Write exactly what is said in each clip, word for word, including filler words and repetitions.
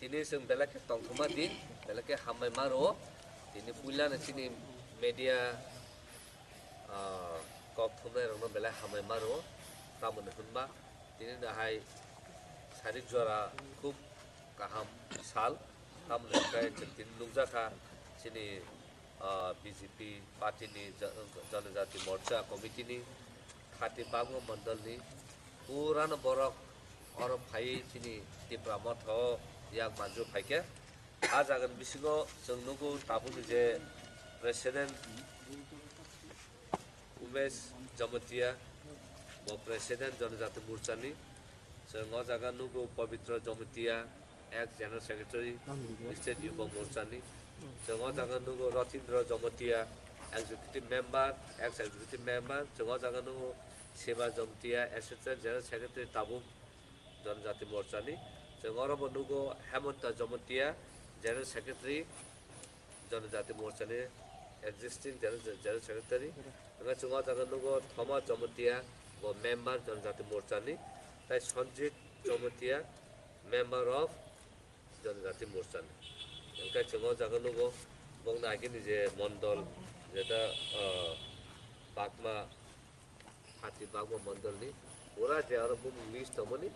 Tini chwng belai khe tongthokma din, belai khe hambai ma rwo. Tini puilano chini media, ah, kok thumnai rokno belai hambai ma rwo. Tamoni hwnba tini no hai sarik jora khub kaham sal. Tamoni hwnkhe chwng tini nukjakha chini ah, B J P party ni ja-, Janajati Morcha committee ni thati bagma mandal ni purano borok oro phaiwi chini Tipra Motha o yak manju phaikha. Ah jaga ni bisingo chwng nugo tabukni je president Umesh Jamatia, bo president Janajati Morcha ni. Chwng o jaga nugo Pabitra Jamatia, ex General Secretary, State Yuba Morcha ni. Chwng o jaga nugo Ratindra Jamatia, executive member, ex executive member. Chwng o jaga nugo Seba Jamatia, assistant General Secretary tabuk Janajati Morcha ni. Chwng oro bo nugo Hemanta Jamatia, General Secretary, Janajati Morcha ni existing General, General Secretary. Hwnba chwng o jaga nugo Thomas Jamatia, bo member Janajati Morcha ni, tai Sanjit Jamatia, member of Janajati Morcha ni. Hwnkhe chwng o jaga nugo bongni agini je mondol, jeta, ah, Bagma Hati Bagma Mondolni pura je aro bumung list tongmani,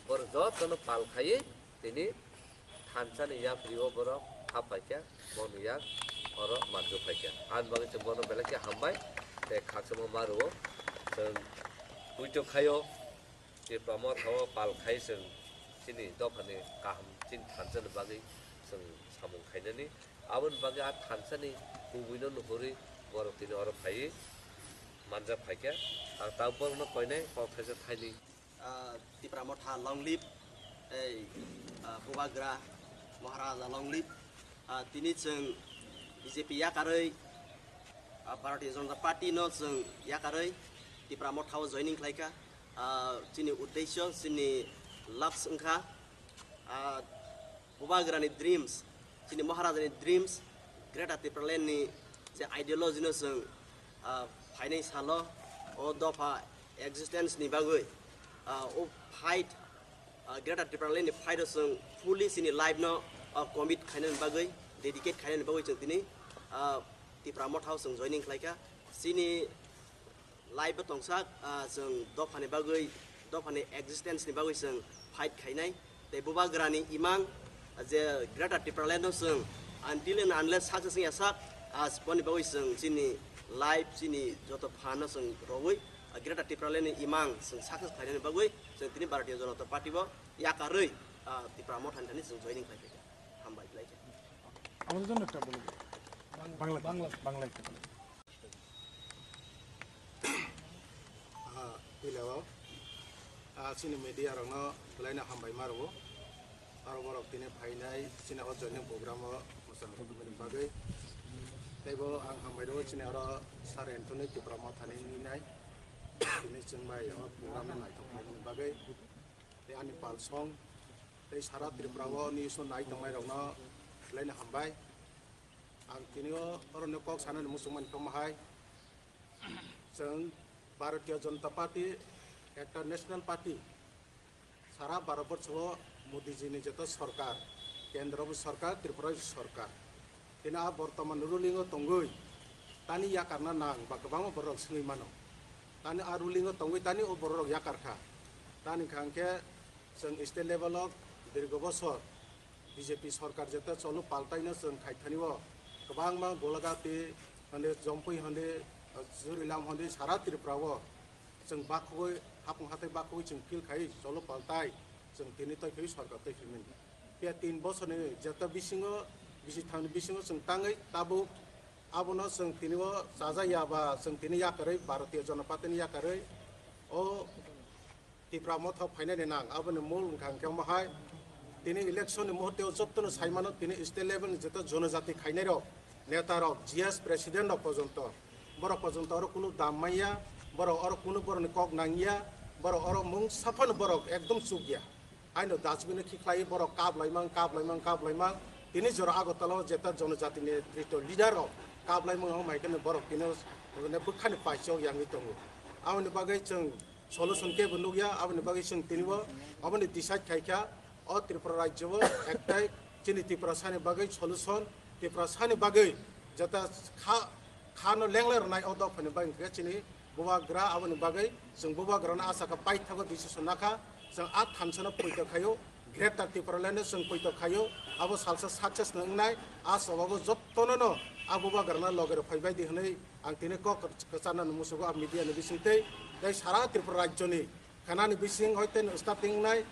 bor jotono pal khaiwi tini thansa ni yapri o borok hap paikha, boni yak oro manju phaikha. Ani bagwi chwng bono belai khe hambai tei khakchangma ma rwo. Chwng puito khaio Tipra Motha o pal khai chwng chini dophani kaham chini thansa ni bagwi chwng samung khainani. Aboni bagwi a thansa ni kubui no nuhurwi borok tini oro phaiwi manjak phaikha. Ang tabuk borokno koinai kok thaisa thaini. Ah, Tipra Motha long live, ei, ah, Bubagra Maharaja long live. Ah, tini chwng B J P yakarwi, ah, Bharatiya Janata Party no chwng yakarwi Tipra Motha o joining khlaikha. Ah, chini uddesho, chini labs wngkha, ah, Bubagrani dreams, chini Maharajani dreams, Greater Tipraland ni je ideology no chwng, ah, phainai salo o dopha existence ni bagwi, ah, o fight, ah, Greater Tipraland ni fight o chwng fully chini life no, ah, commit khainani bagwi, dedicate khainani bagwi chwng tini, ah, Tipra Motha o chwng joining khlaikha. Chini life bo tongsak, ah, chwng dophani bagwi, dophani existence ni bagwi chwng fight khainai. Tei Bubagrani imang, ah, je Greater Tipraland no chwng until and unless success wngya sak, ah, boni bagwi chwng chini life, chini joto phan no chwng rogwi, ah, Greater Tipraland ni imang chwng success khlainani bagwi chwng tini Bharatiya Janata Party bo yakarwi, ah, Tipra Motha ni thani chwng joining khlai kha. Hambai khlai kha. আমাদের জন্য একটা বলে দিন। বাংলা, বাংলা, বাংলা একটা বলে দিন। Ah, puila o, ah, chini media rokno belai no hambai ma rwo. Aro borok tini phainai chini o joining program o mwchang rwmani bagwi. Teibo ang hambai rwo chini oro Sir Anthony Tipra Motha ni ninai. Tini chwng bai o program no naithok khlaimani bagwi. Tei ani pal song, tei sara Tripura o news no nai tongnai rokno belai no hambai. Ang tini o oro no kok sanani muchungmani tongma hai. Chwng Bharatiya Janata Party ekta national party. Sara Bharat borso o Modi ji ni jeto sorkar, kendro bo sorkar, Tripura bo sorkar. Tini a bortoman ruling o tongwi tani yakarna nang ba kwbangma borok swngwi mano. Tani a ruling o tongwi tani o borok yakar kha. Tani hwnkha hwnkhe chwng state level o dirgo bosor B J P sorkar jeta cholo paltaino chwng khaithani o kwbangma Golagati hwnwi, Jompui hwnwi, Jurilam hwnwi sara Tripura o chwng bakhugwi hapung hathai bakhugwi chwng feel khai cholo paltai chwng tini twi phai sorkar twi phimani. Phiya tin bosorni jeta bisingo, bisithangni bisingo chwng tangwi tabuk abono chwng tini o chajak ya ba chwng tini yakarwi Bharatiya Janata Party ni yakarwi o Tipra Motha phainani nang aboni mul wngkha hwnkhe omo hai tini election ni muhurte o jotono sai mano tini state level ni jeta jonojati khainai rok, neta rok, G S president rok pojonto, borok pojonto oro kunu dam manya, borok oro kunu borokni kok nangya, borok oro mung saphano borok ekdom chukya. Haino dustbin no khiklai borok kap laimang, kap laimang, kap laimang. Tini jora Agartala o jeta jonojati ni trito leader rok kap laimang o maikhe borok tini bwkhani paisok yangwi tongo. Aboni bagwi chwng solution kebo nukya, aboni bagwi chwng tini bo aboni decide khaikha. O Tripura rajyo o ektai chini Tiprasani bagwi solution, Tiprasani bagwi jata kha, khano lenglai rwnai o dophani bagwi hwnkhe chini bubagra aboni bagwi chwng bubagrano asaka paithago decision nakha, chwng a thansano poito khaio, Greater Tipraland no chwng poito khaio, abo salsa success no wngnai, a sobabo jottono no a bubagrano loge rw phaibai di hwnwi ang tini kok kwcharnani musugo a media ni bisingtwi tei sara Tripura rajyoni khanani bising hoite no starting nai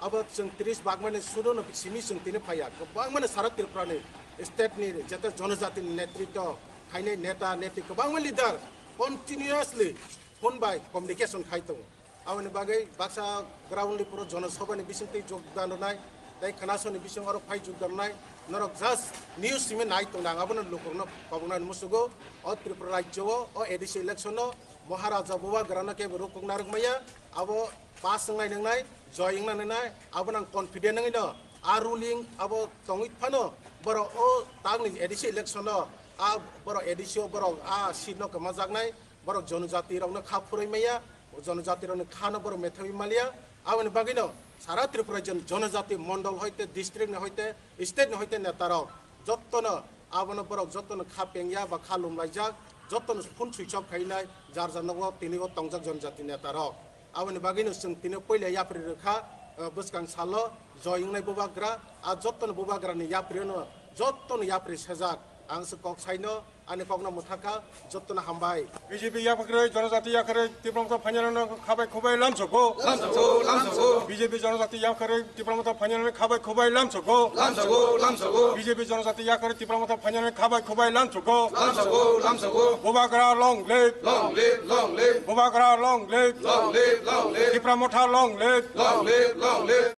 abo chwng tris bak mani sudo no simi chwng tini phaiya. Kwbangma ni sara Tripura ni state ni jete jonojati ni netritwo khainai neta neti kwbangma leader continuously phone bai communication khai tongo. Aboni bagwi baksa ground ni puro jonosabha ni bising twi jogdan rwnai tei khanasoni bising oro phai jogdan rwnai norok just news simi nai tongna ang abono lukurokno koboknani musugo o Tripura rajyo o o A D C election o Maharaja bubagrano kebo rukuk narwk maya, abo pass wngnai nwngnai, joy wngna nwngnai, abo nang confident wngwi no, a ruling abo tongwi phano, borok o tangni A D C election o, a borok A D C o borok a seat no kwmajaknai, borok jonojati rokno kha phurwi maya, jonojati rokni kha no borok methawi maliya, aboni bagwi no sara Tripura jon-, jonojati mondol hoite, district ni hoite, state ni hoite neta rok, jottono abono borok jottono kha pengya ba kha lumlaijak, jottono phun switch off khainai jar jar nogo tini o tongjak jonojati neta rok. Aboni bagwino chwng tini puila yapri rwkha, eh, bwskang salo joy wngnai bubagra, a jottono bubagrani yaprino jottono yapri sejak. Ang se kok saino, ani kokno mwthakha, jottono hambai. B J P yaphakre, jonojati yaphakre, Tipra Motha phainani khabai khubai lamsogo. Lamsogo, lamsogo. B J P jonojati yaphakre, Tipra Motha phainani khabai khubai lamsogo. Lamsogo, lamsogo. B J P jonojati yaphakre, Tipra Motha phainani khabai khubai lamsogo. Lamsogo, lamsogo. Bubagra long live. Long live, long live. Bubagra long live. Long live, long live. Tipra Motha long live. Long live, long live.